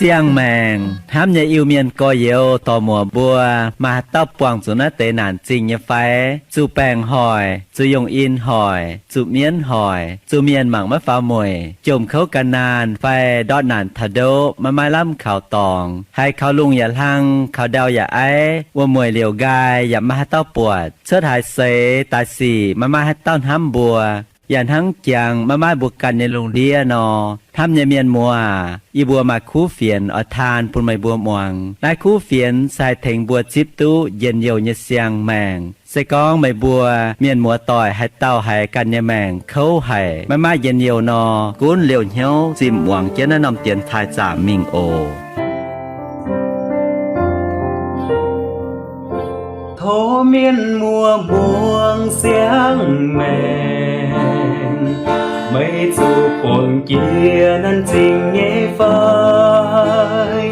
Ziangh maengc hnamv nyei Iu-Mienh gorx-youz dorc-muoc mbuo, maaih haaix dauh buangh zuqc naaiv deix naanc zingh nyei fai? Zuqc baengc hoic, zuqc yungh in hoic, zuqc mienv hoic, zuqc mienh mangc maiv faaux mueic, jomc kouv gan naanh fai ndortv naanc taux ndoqv maiv maaih lamh kaux dorngx, haiz kaux lungh yaac hlang, kaux ndau yaac aiv, wuom-mueic liouc nqaai yaac maiv maaih haaix dauh buatc, cuotv haaix seix daaih sic maiv maaih haaix dauh hnamv mbuo, yaac hnangv jangx maiv maaih mbuo ganh nyei lungh ndiev nor. Hnamv nyei mienh muoz aac, yie mbuo maaih kuv fienx oix taan bun meih mbuo muangx. Naaiv kuv fienx se haih tengx mbuo zipv duqv njien-youh nyei siang-maengc. Se gorngv meih mbuo mienh muoz-doic haaix dauh haiz ganh nyei maengc kouv haic, maiv maaih njien-youh nor, gunv liouh hnyouv zimh muangx jienv naaiv norm dienx taaih zaamc mingh oc. Tov mienh muoz muangx siang-maengc, meih zuqc buangh jiex naanc zingh nyei fai?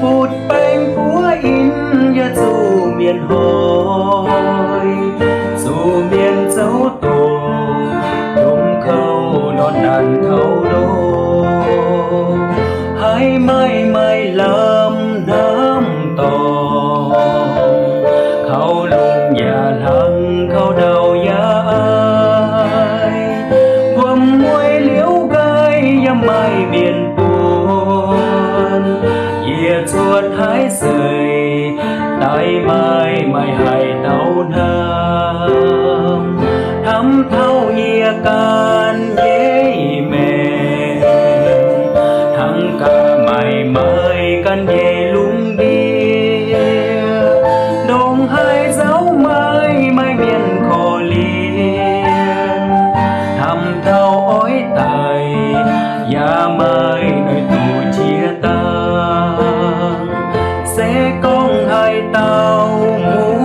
Butv-baengc buov in yaac zuqc mienh hoic, zuqc mienh zoux doqc, jomc kouv ndortv naanc taux ndoqv, haiz maaih maaih lamh hnamv dorngx, kaux lungh yaac hlang, kaux ndau yaac aiv, wuom-mueic liouc nqaai yaac maaih mienh buonc. Yie cuotv haaix seix daaih maaih maaih haaix dauh hnamv, hnamv taux yie ganh nyei maengc, hnangv gaax maaih maaih ganh nyei lungh ndiev, ndongc haaix nzauh maaih maaih mienh korv-lienh, hnamv taux oix daic yaac maaih noic duqv jiex dangh. Se gorngv haaix dauh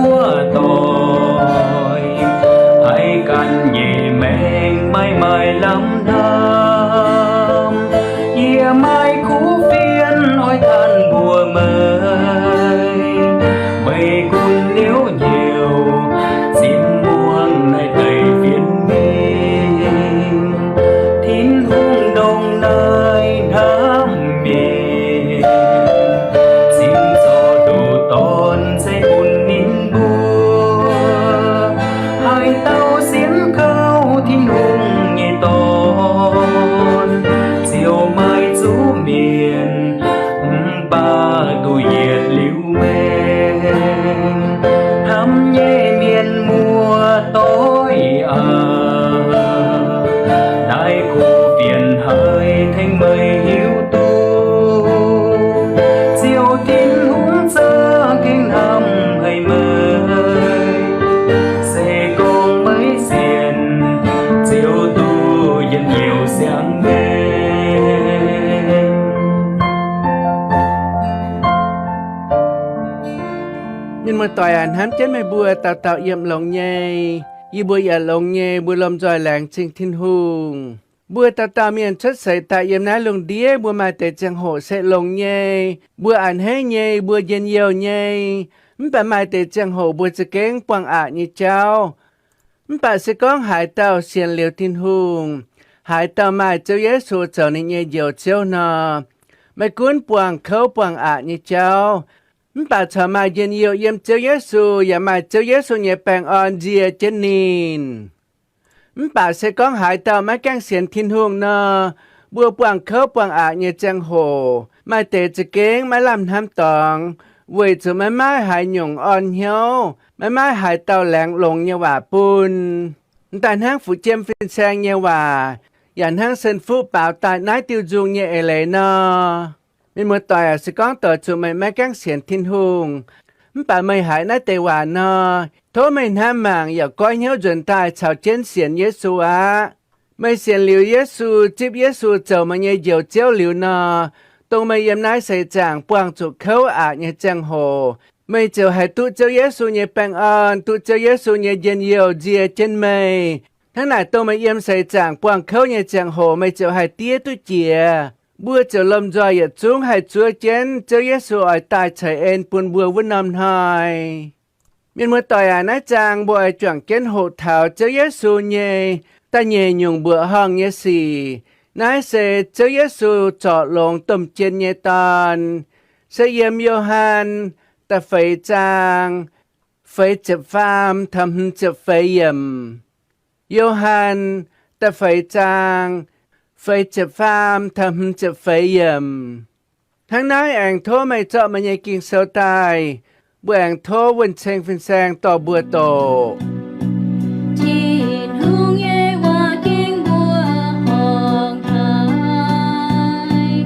muoz-doic haiz ganh nyei maengc maaih maaih lamh hnamv, yie maaih kuv fienx oix taan mbuox meih. Meih gunv liouc njoux zipv muangx naaiv deix fienx mingh. Tin-Hungh ndongc naaiv hnamv mienh, zipv zorc ndoqc Dorn ceix bun ninh mbuo. Haaix dauh sienx kaux Tin-Hungh nyei Dorn, ziouc maaih zuqc mienh, mv baac duqv yietc liuz maengc. Hnamv nyei mienh muoz-doic aac, naaiv kuv fienx haih tengx meih hiuv duqv, Ziouv Tin-Hungh za'gengh hnamv haic meih. Se gorngv meih sienx, ziouc duqv njien-youh siang-maengc. Mienh muoz-doic aac, hnamv jienv meih mbuo dauh dauh yiem longx nyei. Yie mbuo yaac longx nyei, mbuo lomh nzoih laengz zingh Tin-Hungh. Mbuo dauh dauh mienh cuotv seix daaih yiem naaiv lungh ndiev, mbuo maaih deix ziangh hoc se longx nyei, mbuo a'hneiv nyei, mbuo njien-youh nyei. Mv baac maaih deix ziangh hoc mbuo za'gengh buangh aqc nyei jauv. Mv baac se gorngv haaix dauh sienx liuz Tin-Hungh, haaix dauh maaih Ziouv Yesu zoux ninh nyei Njoux Ziouv nor, meih gunv buangh kouv buangh aqc nyei jauv, mv baac corc maaih njien-youh yiem Ziouv Yesu, yaac maaih Ziouv Yesu nyei baengh orn nzie jienv ninh. Mv baac se gorngv haaix dauh maiv gaengh sienx Tin-Hungh nor, mbuo buangh kouv buangh aqc nyei ziangh hoc, maaih deix za'gengh maiv lamh hnamv dorngx, weic zuqc maiv maaih haaix nyungc orn hnyouv, maiv maaih haaix dauh laengz longx nyei waac bun. M'daaih hnangv fu'jiem fin-saeng nyei waac, yaac hnangv sen fuqv baaux daaih naaiv diuh nzung nyei eix leiz nor. Mienh muoz-doic aac, se gorngv doix zuqc meih maiv gaengh sienx Tin-Hungh, mv baac meih haiz naaiv deix waac nor, tov meih hnamv mangc yaac goiv hnyouv nzuonx daaih caux jienv sienx Yesu aqv. Meih sienx liuz Yesu, zipv Yesu zoux meih nyei Njoux Ziouv liuz nor, dongh meih yiem naaiv seix zaangc buangh zuqc kouv aqc nyei ziangh hoc, meih ziouc haih duqv Ziouv Yesu nyei baengh orn, duqv Ziouv Yesu nyei njien-youh nzie jienv meih. Hnangv naaic, dongh meih yiem seix zaangc buangh kouv nyei ziangh hoc meih ziouc haih diev duqv jiex. Mbuo ziouc lomh nzoih yietc zungv haih zuov jienv Ziouv Yesu oix daaih ceix en bun mbuo wuov norm hnoi. Mienh muoz-doic aac, naaiv zaang mbuo oix juangc jienv hoqc taux Ziouv Yesu nyei da'nyeic nyungc mbuoqc horngh nyei sic. Naaiv se Ziouv Yesu zorc longx domh jien nyei dorn, se yiem Yo^han da'feix zaang feix ziepc faam taux hmz ziepc feix yiemc. Yo^han da'feix zaang feix ziepc faam taux hmz ziepc feix yiemc. Hnangv naaiv aengx tov meih zorqv meih nyei Ging-Sou daaih. Mbuo aengx tov wuonh ceng fin-saeng dorh mbuo doqc. Tin-Hungh nyei waac gengh mbuo horngh haic.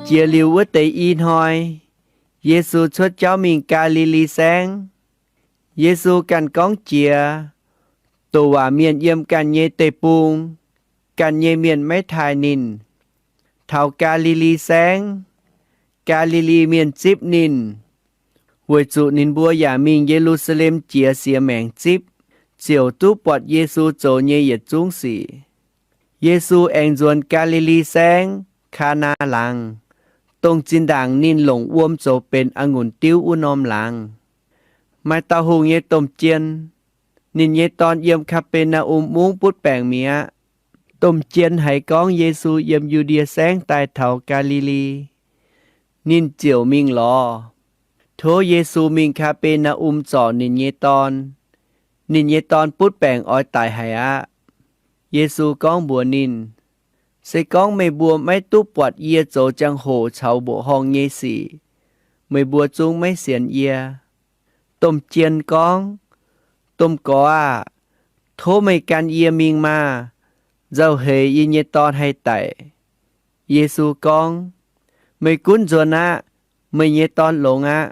Jiex liuz wuov deix i hnoi, Yesu cuotv jauv mingh Gaa^li^li Saengv. Yesu ganh gorngv jiex, doqc waac mienh yiem ganh nyei deic-bung, ganh nyei mienh maiv taaih ninh. Taux Gaa^li^li Saengv, Gaa^li^li Mienh zipv ninh, weic zuqc ninh mbuo yaac mingh Ye^lu^saa^lem jiex siex maengc zipv, ziouc duqv buatc Yesu zoux nyei yietc zungv sic. Yesu aengx nzuonx Gaa^li^li Saengv, Kaanaa Laangz, dongh zinh ndaangc ninh longc wuom zoux benx a'ngunc diuv wuov norm laangz. Maaih dauh hungh nyei domh jien, ninh nyei dorn yiem Kaa^be^naa^um Mungv butv baengc mi'aqv. Domh jien haiz gorngv Yesu yiem Yu^ndie Saengv daaih taux Gaa^li^li, ninh ziouc mingh lorz, tov Yesu mingh Kaa^be^naa^um zorc ninh nyei dorn. Ninh nyei dorn butv baengc oix daic haic aqv. Yesu gorngv mbuox ninh, Se gorngv meih mbuo maiv duqv buatc yie zoux jangx-hoc caux mbuoqc horngh nyei sic, meih mbuo zungv maiv sienx yie. Domh jien gorngv, Domh Gorx aah! Tov meih gan yie mingh maah! Nzauh heix yie nyei dorn haih daic. Yesu gorngv, Meih gunv nzuonx aqv. Meih nyei dorn longx aqv.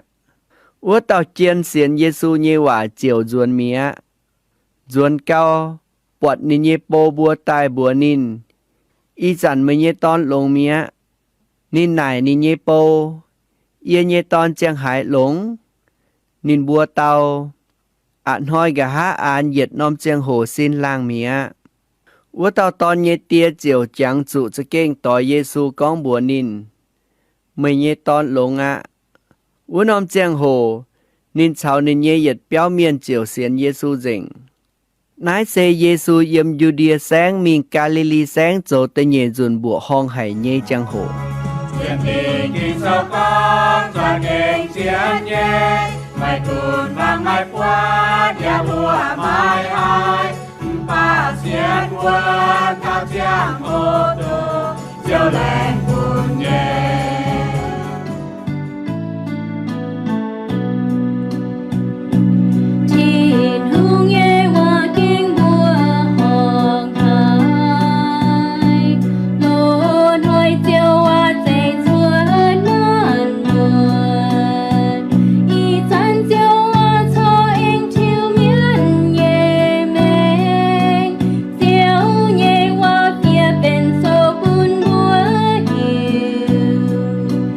Wuov dauh jien sienx Yesu nyei waac ziouc nzuonx mi'aqv. Nzuonx gau, buatc ninh nyei bou mbuo daaih mbuox ninh, Ih zanc meih nyei dorn longx mi'aqv. Ninh naaic ninh nyei bou, Yie nyei dorn ziangh haaix longx? Ninh mbuo dau, A'hnoi nqa'haav aanx yietc norm ziangh hoc sin laangh mi'aqv. Wuov dauh dorn nyei die ziouc jangx zuqc za'gengh doix Yesu gorngv mbuox ninh, Meih nyei dorn longx aqv. Wuov norm ziangh hoc ninh caux ninh nyei yietc biauv mienh ziouc sienx Yesu nzengc. Naaiv se Yesu yiem Yu^ndie Saengv mingh Gaa^li^li Saengv zoux da'nyeic nzunc mbuoqc horngh haic nyei ziangh hoc. Sienx Ging-Sou gorngv za'gengh sienx nyei, maiv gunv mangc maiv buatc yaac mbuoqc maiv haih, mv baac sienx wuonv taux ziangh hoc nduqc Ziouv laengz bun nyei. Tin-Hungh nyei waac gengh mbuo horngh haic. Loz-hnoi Ziouv waac zeiz cuotv maanc muotc. Ih zanc Ziouv waac corc aengx tiux mienv nyei maengc. Ziouv nyei waac fiev benx sou bun mbuo hiuv.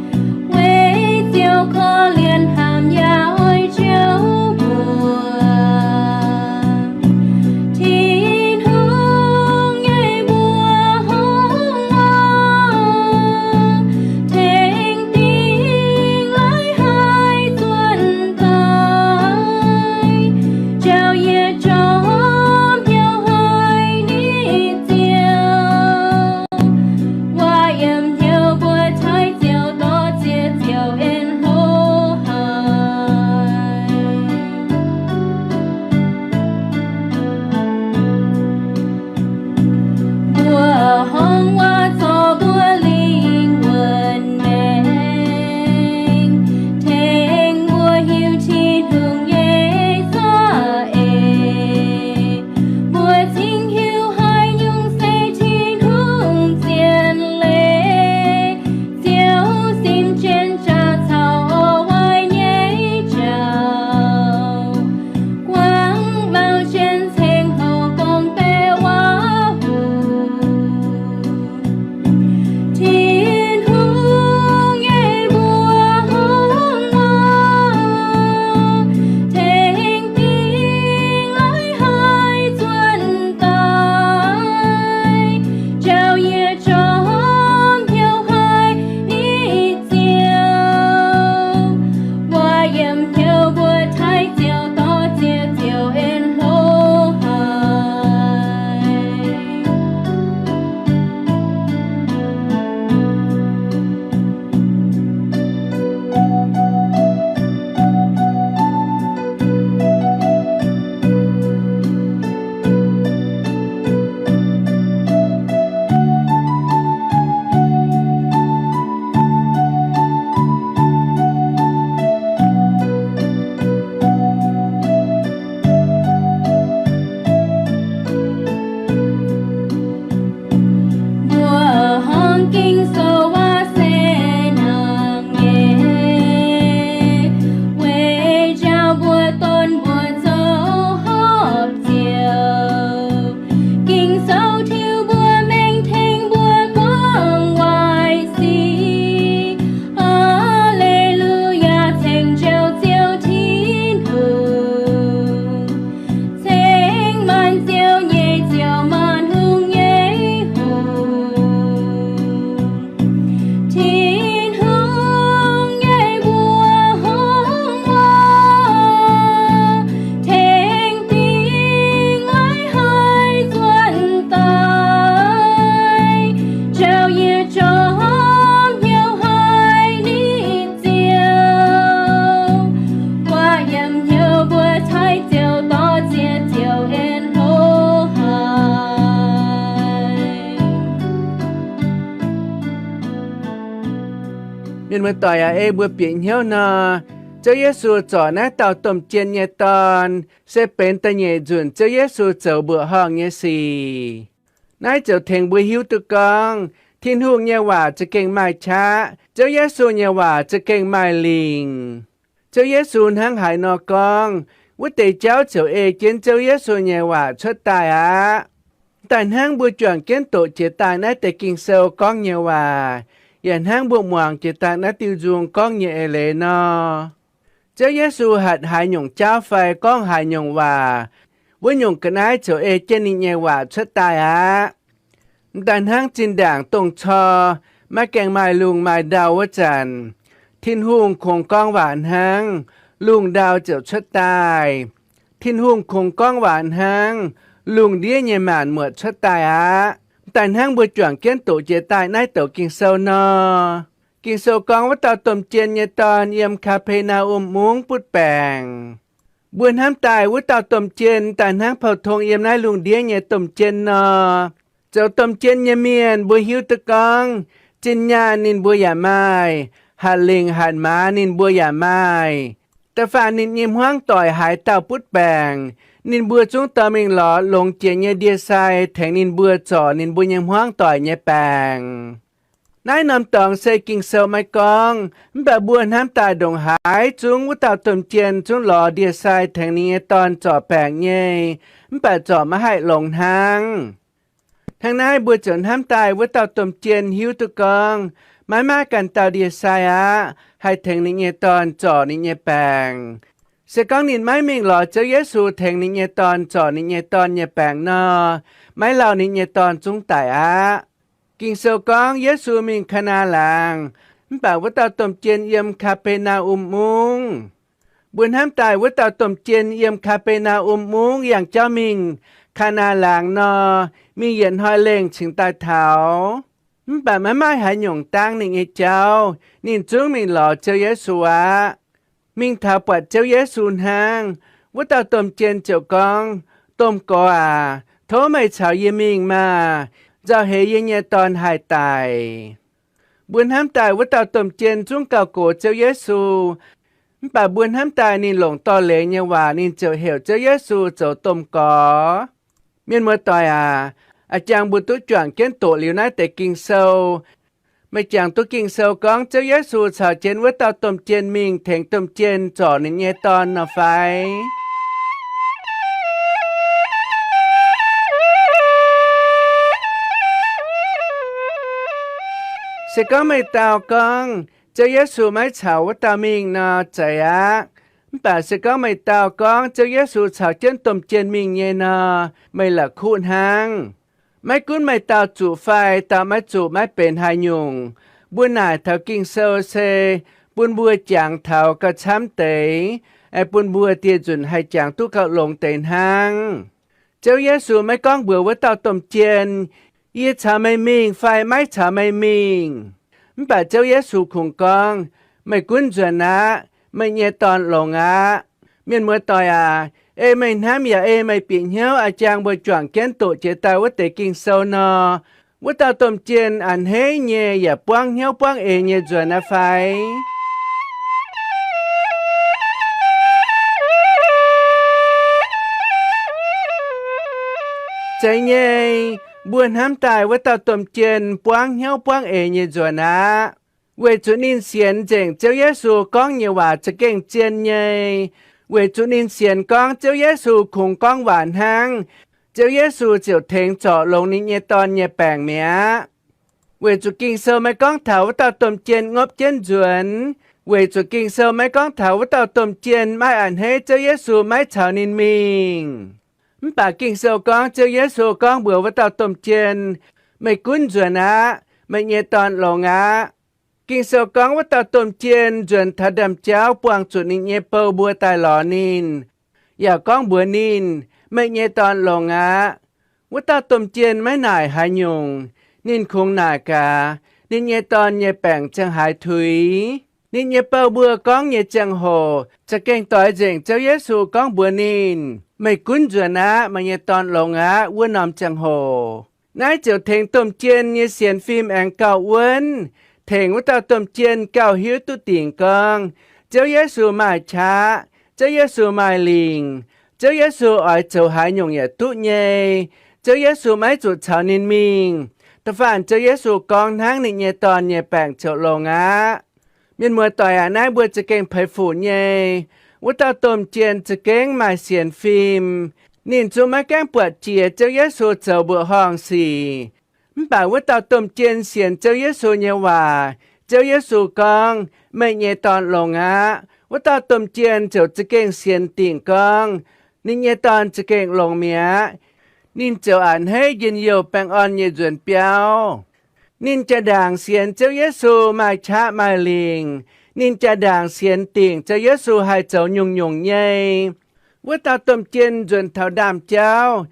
Doic aac, ei mbuo bieqc hnyouv nor, Ziouv Yesu zorc naaiv dauh domh jien nyei dorn se benx da'nyeic nzunc Ziouv Yesu zoux mbuoqc horngh nyei sic. Naaiv ziouc tengx mbuo hiuv duqv gorngv Tin-Hungh nyei waac za'gengh maaih qaqv, Ziouv Yesu nyei waac za'gengh maaih lingc. Ziouv Yesu hnangv haaix nor gorngv, wuov deix jauv ziouc ei jienv Ziouv Yesu nyei waac cuotv daaih aqv. Daaih hnangv mbuo juangc jienv doqc jiex daaih naaiv deix Ging-Sou gorngv nyei waac, yaac hnangv mbuo muangx jiex daaih naaiv diuh nzung gorngv nyei eix leiz nor, Ziouv Yesu hatc haaix nyungc jauv fai gorngv haaix nyungc waac, wuov nyungc ga'naaiv ziouc ei jienv ninh nyei waac cuotv daaih aqv. Daaih hnangv zinh ndaangc dongh cor maiv gaengh maaih lungh maaih ndau wuov zanc, Tin-Hungh kungx gorngv waac hnangv, lungh ndau ziouc cuotv daaih. Tin-Hungh kungx gorngv waac hnangv, lungh ndiev nyei maanc muotc cuotv daaih aqv. Daaih hnangv mbuo juangc jienv doqc jiex daaih naaiv douc Ging-Sou nor, Ging-Sou gorngv wuov dauh domh jien nyei dorn yiem Kaa^be^naa^um Mungv butv baengc. Mbuo hnamv daaih wuov dauh domh jien daaih hnangv pou-tong yiem naaiv lungh ndiev nyei domh jien nor, zoux domh jien nyei mienh mbuo hiuv duqv gorngv, zinh nyaanh ninh mbuo yaac maaih, hatc lingc hatc maaz ninh mbuo yaac maaih. Da'faanh ninh nyei hmuangv doic haaix dauh butv baengc, ninh mbuo zungv dorh mingh lorz longx jiex nyei ndie-sai tengx ninh mbuo zorc ninh mbuo nyei hmuangv doic nyei baengc. Naaiv norm dorngx se Ging-Sou maiv gorngv, mv baac mbuo hnamv daaih ndongc haaix zungv wuov dauh domh jien zungv lorz ndie-sai tengx ninh nyei dorn zorc baengc nyei, mv baac zorc maiv haih longx hnangv. Hnangv naaiv mbuo ziouc hnamv daaih wuov dauh domh jien hiuv duqv gorngv, maiv maaih ganh dauh ndie-sai aqv haih tengx ninh nyei dorn zorc ninh nyei baengc. Se gorngv ninh maiv mingh lorz Ziouv Yesu tengx ninh nyei dorn zorc ninh nyei dorn nyei baengc nor, maiv lauh ninh nyei dorn zungv daic aqv. Ging-Sou gorngv Yesu mingh Kaa^naa Laangz, mv baac wuov dauh domh jien yiem Kaa^be^naa^um Mungv. Mbuo hnamv daaih wuov dauh domh jien yiem Kaa^be^naa^um Mungv yangh jauv mingh Kaa^naa Laangz nor, mingh yietc hnoi lengh cingx daaih taux. Mv baac maiv maaih haaix nyungc dangv ninh nyei jauv, ninh zungv mingh lorz Ziouv Yesu aqv. Mingh taux buatc Ziouv Yesu hnangv, wuov dauh domh jien ziouc gorngv, Domh Gorx aac, tov meih caux yie mingh maah! Nzauh heix yie nyei dorn haih daic. Mbuo hnamv daaih wuov dauh domh jien zungv gauh gox Ziouv Yesu, mv baac mbuo hnamv daaih ninh longc dorh leiz nyei waac ninh ziouc heuc Ziouv Yesu zoux Domh Gorx. Mienh muoz-doic aac, a'jangx mbuo duqv juangc jienv doqc liuz naaiv deix Ging-Sou, meih jangx duqv Ging-Sou gorngv Ziouv Yesu caux jienv wuov dauh domh jien mingh tengx domh jien zorc ninh nyei dorn nor fai? Se gorngv meih dau gorngv Ziouv Yesu maiv caux wuov dauh mingh nor, zeiz aqv. Mv baac se gorngv meih dau gorngv Ziouv Yesu caux jienv domh jien mingh nyei nor, meih la'kuqv hnangv. Maiv gunv meih dau zuqc fai dau maiv zuqc maiv benx haaix nyungc. Mbuo naaic taux Ging-Sou se bun mbuo jangx taux gauh camv deix, bun mbuo dieh nzunc haih jangx duqv gauh longx deix hnangv. Ziouv Yesu maiv gorngv mbuox wuov dauh domh jien, Yie caux meih mingh fai maiv caux meih mingh. Mv baac Ziouv Yesu kungx gorngv, Meih gunv nzuonx aqv. Meih nyei dorn longx aqv. Mienh muoz-doic aac, ei meih hnamv yaac ei meih bieqc hnyouv a'jangx mbuo juangc jienv doqc jiex daaih wuov deix Ging-Sou nor, wuov dauh domh jien a'hneiv nyei yaac buangv hnyouv buangv eix nyei nzuonx aqv fai? Zeiz nyei, mbuo hnamv daaih wuov dauh domh jien buangv hnyouv buangv eix nyei nzuonx aqv. Weic zuqc ninh sienx nzengc Ziouv Yesu gorngv nyei waac za'gengh zien nyei. Weic zuqc ninh sienx gorngv Ziouv Yesu kungx gorngv waac hnangv, Ziouv Yesu ziouc tengx zorc longx ninh nyei dorn nyei baengc mi'aqv. Weic zuqc Ging-Sou maiv gorngv taux wuov dauh domh jien ngopv jienv nzuonx. Weic zuqc Ging-Sou maiv gorngv taux wuov dauh domh jien maiv a'hneiv Ziouv Yesu maiv caux ninh mingh. Mv baac Ging-Sou gorngv Ziouv Yesu gorngv mbuox wuov dauh domh jien, Meih gunv nzuonx aqv. Meih nyei dorn longx aqv. Ging-Sou gorngv wuov dauh domh jien nzuonx taux ndaamv-jauv buangh zuqc ninh nyei bou mbuo daaih lorz ninh, yaac gorngv mbuox ninh, Meih nyei dorn longx aqv. Wuov dauh domh jien maiv naaic haaix nyungc. Ninh kungx naaic gaax, ninh nyei dorn nyei baengc ziangh haaix tuix. Ninh nyei bou mbuo gorngv nyei ziangh hoc za'gengh doix nzengc Ziouv Yesu gorngv mbuox ninh, Meih gunv nzuonx aqv. Meih nyei dorn longx aqv, wuov norm ziangh hoc. Naaiv ziouc tengx domh jien nyei sienx fim aengx gauh wuonv, tengx wuov dauh domh jien gauh hiuv duqv dingc gorngv Ziouv Yesu maaih qaqv, Ziouv Yesu maaih lingc, Ziouv Yesu oix zoux haaix nyungc yaac duqv nyei, Ziouv Yesu maiv zuqc caux ninh mingh. Da'faanh Ziouv Yesu gorngv hnangv, ninh nyei dorn nyei baengc ziouc longx aqv. Mienh muoz-doic aac, naaiv mbuo za'gengh peix fuc nyei. Wuov dauh domh jien za'gengh maaih sienx fim. Ninh zungv maiv gaengh buatc jiex Ziouv Yesu zoux mbuoqc horngh sic. Mv baac wuov dauh domh jien sienx Ziouv Yesu nyei waac. Ziouv Yesu gorngv, Meih nyei dorn longx aqv. Wuov dauh domh jien ziouc za'gengh sienx dingc gorngv ninh nyei dorn za'gengh longx mi'aqv. Ninh ziouc a'hneiv njien-youh baengh orn nyei nzuonx biauv. Ninh jaa-ndaangc sienx Ziouv Yesu maaih qaqv maaih lingc. Ninh jaa-ndaangc sienx dingc Ziouv Yesu haih zoux nyungc-nyungc nyei. Wuov dauh domh jien nzuonx taux ndaamv-jauv,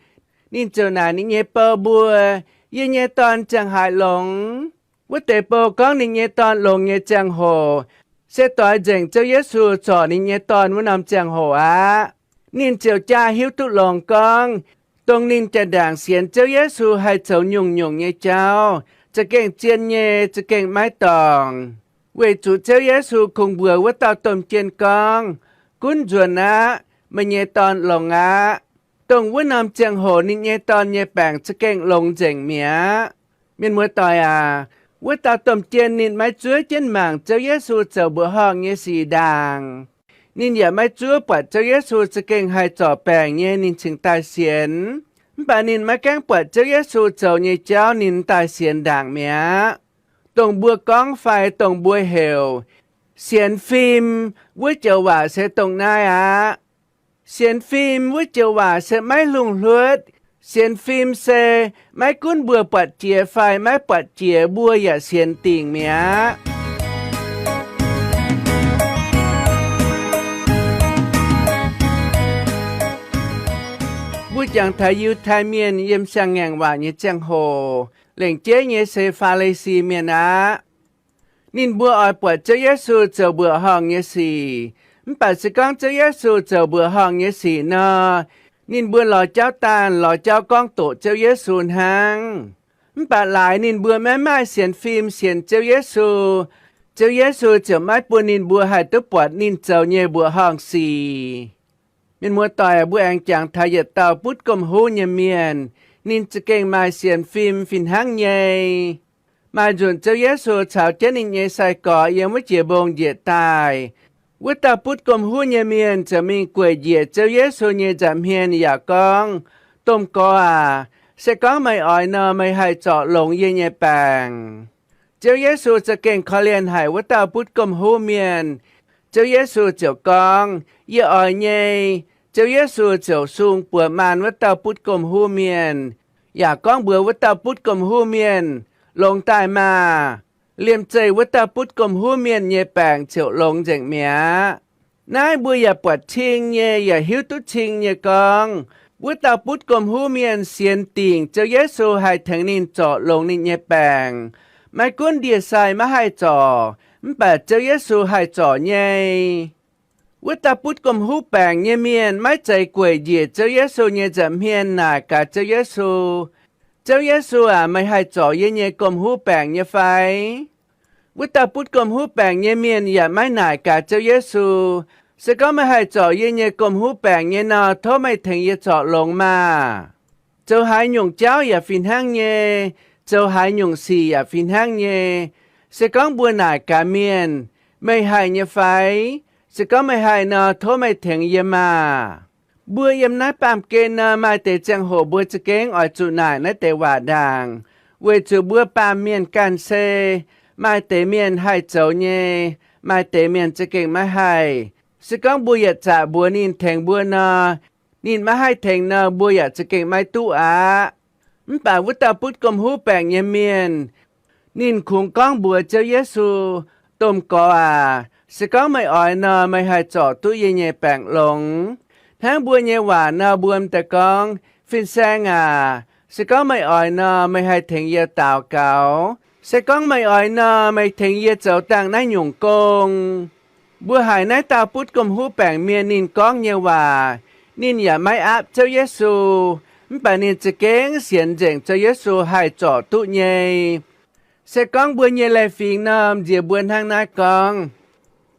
ninh ziouc naaic ninh nyei bou mbuo, Yie nyei dorn ziangh haaix longx? Wuov deix bou gorngv ninh nyei dorn longx nyei ziangh hoc se doix nzengc Ziouv Yesu zorc ninh nyei dorn wuov norm ziangh hoc aqv. Ninh ziouc jaa hiuv duqv longx gorngv, dongh ninh jaa-ndaangc sienx Ziouv Yesu haih zoux nyungc-nyungc nyei jauv za'gengh zien nyei, za'gengh maiv dorngc. Weic zuqc Ziouv Yesu kungx mbuox wuov dauh domh jien gorngv, Gunv nzuonx aqv. Meih nyei dorn longx aqv. Dongh wuov norm ziangh hoc ninh nyei dorn nyei baengc za'gengh longx nzengc mi'aqv. Mienh muoz-doic aac, wuov dauh domh jien ninh maiv zuov jienv mangc Ziouv Yesu zoux mbuoqc horngh nyei sic ndaangc. Ninh yaac maiv zuov buatc Ziouv Yesu za'gengh haih zorc baengc nyei ninh cingx daaih sienx. Mv baac ninh maiv gaengh buatc Ziouv Yesu zoux nyei jauv ninh daaih sienx ndaangc mi'aqv. Dongh mbuo gorngv fai dongh mbuo heuc sienx fim wuov joux waac se dongh naaiv aqv. Sienx fim wuov joux waac se maiv hlungh hluotv. Sienx fim se maiv gunv mbuo buatc jiex fai maiv buatc jiex, mbuo yaac sienx dingc mi'aqv. Mbuo jangx taux Yiutai Mienh yiem siang-ngaengc waac nyei ziangh hoc, lengc jeiv nyei se Faa^li^si Mienh aqv. Ninh mbuo oix buatc Ziouv Yesu zoux mbuoqc horngh nyei sic. Mv baac se gorngv Ziouv Yesu zoux mbuoqc horngh nyei sic nor, ninh mbuo lorz jauv daanh, lorz jauv gorngv doqc Ziouv Yesu hnangv. Mv baac laaix ninh mbuo maiv maaih sienx fim sienx Ziouv Yesu, Ziouv Yesu ziouc maiv bun ninh mbuo haih duqv buatc ninh zoux nyei mbuoqc horngh sic. Mienh muoz-doic, mbuo aengx jangx taux yietc dauh butv gomh huv nyei mienh. Ninh za'gengh maaih sienx fim fih hnangv nyei. Maaih nzunc Ziouv Yesu caux jienv ninh nyei sai-gorx yiem wuov jiex mbong njiec daaih. Wuov dauh butv gomh huv nyei mienh ziouc mingh gueic njiec Ziouv Yesu nyei nza'hmien yaac gorngv, Domh Gorx aac, se gorngv meih oix nor, meih haih zorc longx yie nyei baengc. Ziouv Yesu za'gengh korv-lienh haic wuov dauh butv gomh huv mienh. Ziouv Yesu ziouc gorngv, Yie oix nyei. Ziouv Yesu ziouc sung buoz maan wuov dauh butv gomh huv mienh, yaac gorngv mbuox wuov dauh butv gomh huv mienh, Longx daaih maah! Liemh zeih wuov dauh butv gomh huv mienh nyei baengc ziouc longx nzengc mi'aqv. Naaiv mbuo yaac buatc cing nyei, yaac hiuv duqv cing nyei gorngv, wuov dauh butv gomh huv mienh sienx dingc Ziouv Yesu haih tengx ninh zorc longx ninh nyei baengc. Maiv gunv ndie-sai maiv haih zorc, mv baac Ziouv Yesu haih zorc nyei. Wuov dauh butv gomh huv baengc nyei mienh maiv zeiz gueic njiec Ziouv Yesu nyei nza'hmien naaic gaax Ziouv Yesu, Ziouv Yesu aac, meih haih zorc yie nyei gomh huv baengc nyei fai? Wuov dauh butv gomh huv baengc nyei mienh yaac maiv naaic gaax Ziouv Yesu, Se gorngv meih haih zorc yie nyei gomh huv baengc nyei nor, tov meih tengx yie zorc longx maah! Zoux haaix nyungc jauv yaac fih hnangv nyei, zoux haaix nyungc sic yaac fih hnangv nyei. Se gorngv mbuo naaic gaax mienh, Meih haih nyei fai? Se gorngv meih haih nor, tov meih tengx yie maah! Mbuo yiem naaiv baamh gen nor, maaih deix ziangh hoc mbuo za'gengh oix zuqc naaic naaiv deix waac ndaangc, weic zuqc mbuo baamh mienh ganh se, maaih deix mienh haih zoux nyei, maaih deix mienh za'gengh maiv haih. Se gorngv mbuo yietc zaqc mbuox ninh tengx mbuo nor, ninh maiv haih tengx nor, mbuo yaac za'gengh maiv duqv aqv. Mv baac wuov dauh butv gomh huv baengc nyei mienh, ninh kungx gorngv mbuox Ziouv Yesu, Domh Gorx aac, se gorngv meih oix nor, meih haih zorc duqv yie nyei baengc longx. Hnangv mbuo nyei waac nor, mbuo m'daaih gorngv, Fin-Saeng aac, se gorngv meih oix nor, meih haih tengx yie daux gaux. Se gorngv meih oix nor, meih tengx yie zoux dangh naaiv nyungc gong. Mbuo haiz naaiv dauh butv gomh huv baengc mienh ninh gorngv nyei waac, ninh yaac maiv aapv Ziouv Yesu, mv baac ninh za'gengh sienx nzengc Ziouv Yesu haih zorc duqv nyei. Se gorngv mbuo nyei leiz-fingx norm nziex mbuo hnangv naaiv gorngv,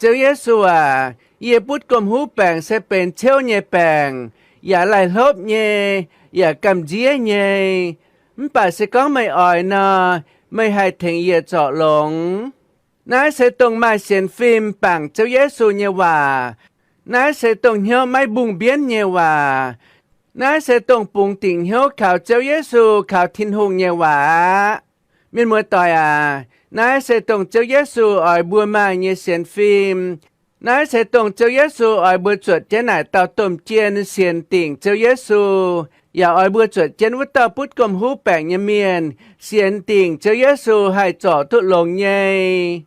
Ziouv Yesu aac, yie butv gomh huv baengc se benx ciouv nyei baengc, yaac laih hlopv nyei, yaac gamh nziev nyei. Mv baac se gorngv meih oix nor, meih haih tengx yie zorc longx. Naaiv se dongh maaih sienx fim bangc Ziouv Yesu nyei waac. Naaiv se dongh hnyouv maiv mbungh mbienv nyei waac. Naaiv se dongh bungx dingc hnyouv kaux Ziouv Yesu, kaux Tin-Hungh nyei waac aqv. Mienh muoz-doic aac, naaiv se dongh Ziouv Yesu oix mbuo maaih nyei sienx fim. Naaiv se dongh Ziouv Yesu oix mbuo zuotc jienv naaic dauh domh jien sienx dingc Ziouv Yesu, yaac oix mbuo zuotc jienv wuov dauh butv gomh huv baengc nyei mienh sienx dingc Ziouv Yesu haih zorc duqv longx nyei.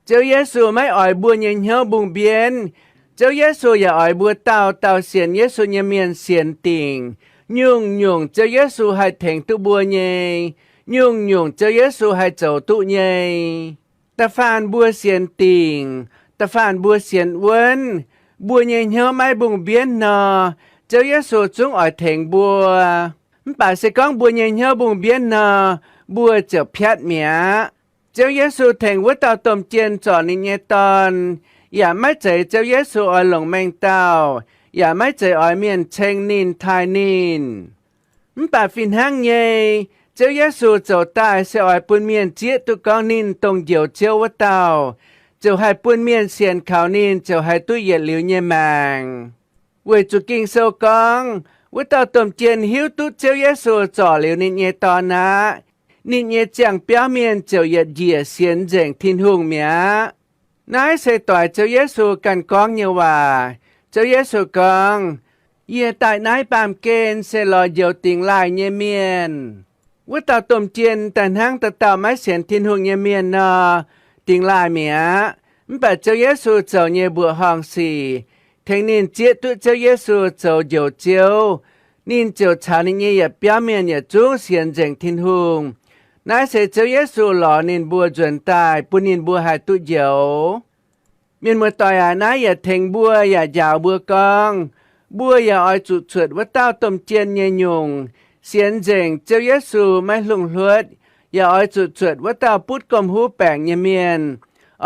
Ziouv Yesu maiv oix mbuo nyei hnyouv mbungh mbienv. Ziouv Yesu yaac oix mbuo dauh dauh sienx Yesu nyei mienh sienx dingc nyungc-nyungc Ziouv Yesu haih tengx duqv mbuo nyei, nyungc-nyungc Ziouv Yesu haih zoux duqv nyei. Da'faanh mbuo sienx dingc, da'faanh mbuo sienx wuonv, mbuo nyei hnyouv maiv mbungh mbienv nor, Ziouv Yesu zungv oix tengx mbuo. Mv baac se gorngv mbuo nyei hnyouv mbungh mbienv nor, mbuo ziouc piatv mi'aqv. Ziouv Yesu tengx wuov dauh domh jien zorc ninh nyei dorn, yaac maiv zeiz Ziouv Yesu oix longc mengh dauh, yaac maiv zeiz oix mienh ceng ninh, taaih ninh. Mv baac fih hnangv nyei, Ziouv Yesu zoux daaih se oix bun mienh zieqv duqv gorngv ninh dongh Njoux Ziouv wuov dauh, ziouc haih bun mienh sienx kaux ninh ziouc haih duqv yietc liuz nyei maengc. Weic zuqc Ging-Sou gorngv, wuov dauh domh jien hiuv duqv Ziouv Yesu zorc liuz ninh nyei dorn aqv, ninh nyei ziangh biauv mienh ziouc yietc njiec sienx nzengc Tin-Hungh mi'aqv. Naaiv se doix Ziouv Yesu ganh gorngv nyei waac. Ziouv Yesu gorngv, Yie daaih naaiv baamh gen se lorz njoux dingx laaih nyei mienh. Wuov dauh domh jien daaih hnangv dauh dauh maiv sienx Tin-Hungh nyei mienh nor, dingx laaih mi'aqv. Mv baac Ziouv Yesu zoux nyei mbuoqc horngh sic, tengx ninh zieqv duqv Ziouv Yesu zoux Njoux Ziouv, ninh ziouc caux ninh nyei yietc biauv mienh yietc zungv sienx nzengc Tin-Hungh. Naaiv se Ziouv Yesu lorz ninh mbuo nzuonx daaih bun ninh mbuo haih duqv njoux. Mienh muoz-doic aac, naaiv yaac tengx mbuo yaac njaaux mbuo gorngv, mbuo yaac oix zuqc cuotv wuov dauh domh jien nyei nyungc, sienx nzengc Ziouv Yesu maiv hlungh hluotv, yaac oix zuqc cuotv wuov dauh butv gomh huv baengc nyei mienh,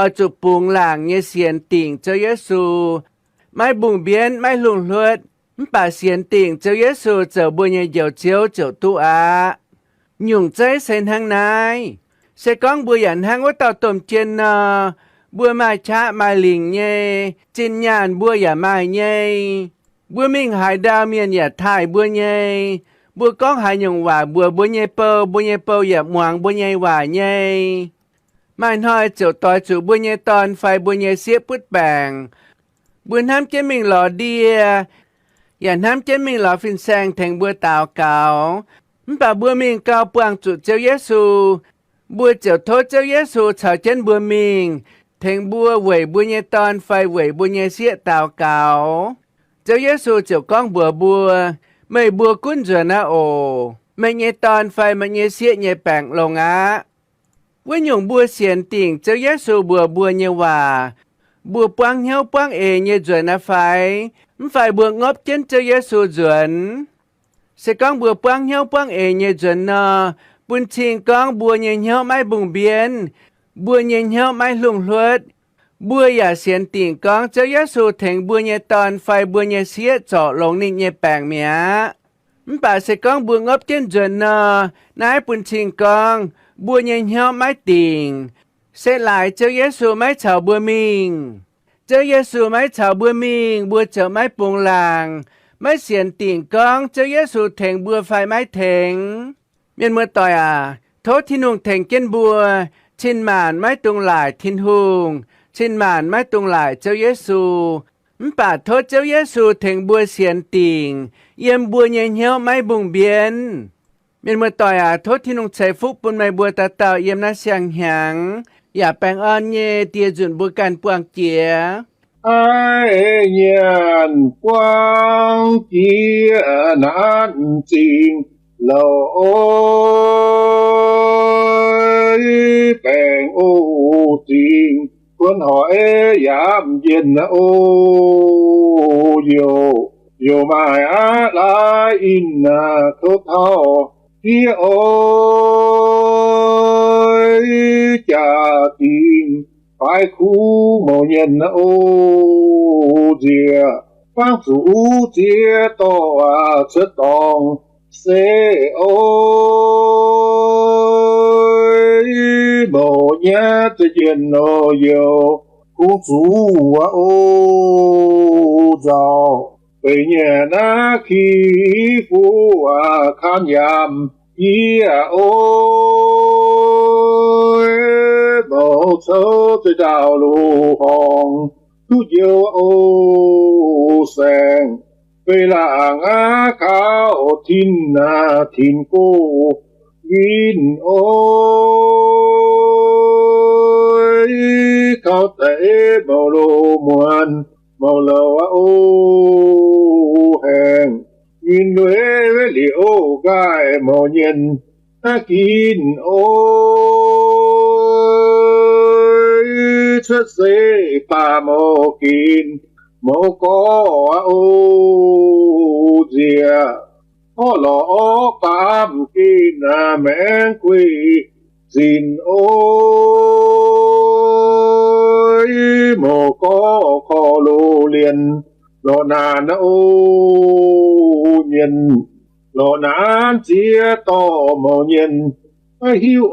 oix zuqc bungx laangc nyei sienx dingc Ziouv Yesu, maiv mbungh mbienv, maiv hlungh hluotv, mv baac sienx dingc Ziouv Yesu zoux mbuo nyei Njoux Ziouv ziouc duqv aqv. Nyungc zeiv se hnangv naaiv. Se gorngv mbuo yaac hnangv wuov dauh domh jien nor, mbuo maaih qaqv maaih lingc nyei, zinh nyaanh mbuo yaac maaih nyei, mbuo mingh haaix ndau mienh yaac taaih mbuo nyei, mbuo gorngv haaix nyungc waac mbuox mbuo nyei bou, mbuo nyei bou yaac muangx mbuo nyei waac nyei, maaih hnoi ziouc doix zuqc mbuo nyei dorn fai mbuo nyei sieqv butv baengc. Mbuo hnamv jienv mingh lorz ndie, yaac hnamv jienv mingh lorz fin-saeng tengx mbuo daux gaux. Mv baac mbuo mingh gau buangh zuqc Ziouv Yesu, mbuo ziouc tov Ziouv Yesu caux jienv mbuo mingh, tengx mbuo weic mbuo nyei dorn fai weic mbuo nyei sieqv daux gaux. Ziouv Yesu ziouc gorngv mbuox mbuo, Meih mbuo gunv nzuonx aqv oc. Meih nyei dorn fai meih nyei sieqv nyei baengc longx aqv. Wuov nyungc mbuo sienx dingc Ziouv Yesu mbuox mbuo nyei waac, mbuo buangv hnyouv buangv eix nyei nzuonx aqv fai? Mv fai mbuo ngopv jienv Ziouv Yesu nzuonx? Se gorngv mbuo buangv hnyouv buangv eix nyei nzuonx nor, bun cing gorngv mbuo nyei hnyouv maiv mbungh mbienv, mbuo nyei hnyouv maiv hlungh hluotv. Mbuo yaac sienx dingc gorngv Ziouv Yesu tengx mbuo nyei dorn fai mbuo nyei sieqv zorc longx ninh nyei baengc mi'aqv. Mv baac se gorngv mbuo ngopv jienv nzuonx nor, naaiv bun cing gorngv mbuo nyei hnyouv maiv dingc, se laaix Ziouv Yesu maiv caux mbuo mingh. Ziouv Yesu maiv caux mbuo mingh, mbuo ziouc maiv bungx laangc, maiv sienx dingc gorngv Ziouv Yesu tengx mbuo fai maiv tengx. Mienh muoz-doic aac, tov Tin-Hungh tengx jienv mbuo cin-maanc maiv dungx laaic Tin-Hungh, cin-maanc maiv dungx laaic Ziouv Yesu. Mv baac tov Ziouv Yesu tengx mbuo sienx dingc, yiem mbuo nyei hnyouv maiv mbungh mbienv. Mienh muoz-doic aac, tov Tin-Hungh ceix fuqv bun meih mbuo dauh dauh yiem naaiv siang-hnyangx, yaac baengh orn nyei die nzunc mbuo ganh buangh jiex. Aiv nyanc buangv jiex naanc zingh, loz-oix baengh o zingh, kuonx hoic yaac mv njien o. Youc, youc maaih aqv laaix in aa, tov tauv Diev oix jaa-dingc faix kuv mouz nyienh o nziex, fangv zuqc uv ziex dorh cuotv dorngx se oix mouz nyei za'jienh nor youh kungx zuqc o nzauh. Beic nyei naaiv ki fuqv kaan yaam yie oix mouz cou zeix ndaauv loz-horngh duqv njoux o saengx. Beic laangc aqv kaux tin aqv, tin gox win oix kaux deix mouz loz muonz mouz louc aqv o haengh. Win lueic liuz o nqaaic mouz nyienh naaiv ginv oix cuotv se baac mouz ginv mouz gorx aqv o nziex. Orv lorz orv baamh gen aqv maengx gueiv zinc oix mouz gorx korv-loz lienh lorz naanc aqv o nyienh. Lorz naanc ziex dorh mouz nyienh maiv hiuv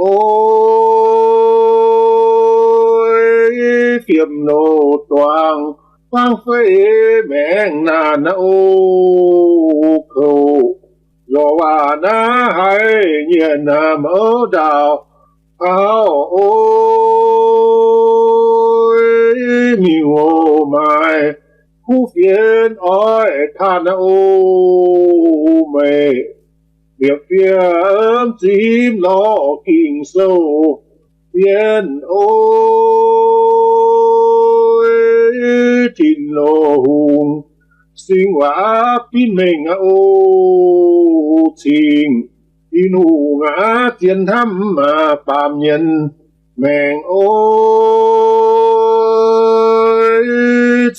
oix fiem loz-duangv fangv fei maengx naanc aqv o kouv. Lorz waac naaiv haiz nyienh aqv mouz ndaauh auv oix miuc-oix maaiz kuv fienx oix tanh aqv o meih. Liepc fiev zimv lorz Ging-Sou fienx oix Tin-Hungh singx waac aqv binv mengh aqv o cingx. Tin-Hungh aqv zien hnamv aqv baamh mienh maengc oix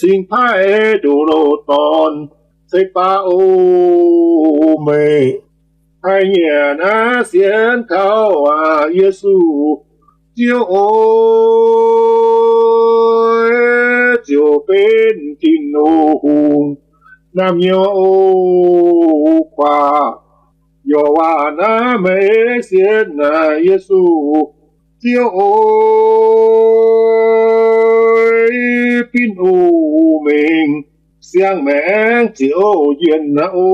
cingx paaiv ndoqc loz-dorn se baav o meih. Haih nyanc aqv sienx kaux aqv Yesu, Ziouv oix ziouc benx Tin-Hungh naamh nyouz o kuaaic. Yorc waac naaiv meih sienx aqv Yesu, Ziouv oix binv o mengh siang-maengc ziouc njien aqv o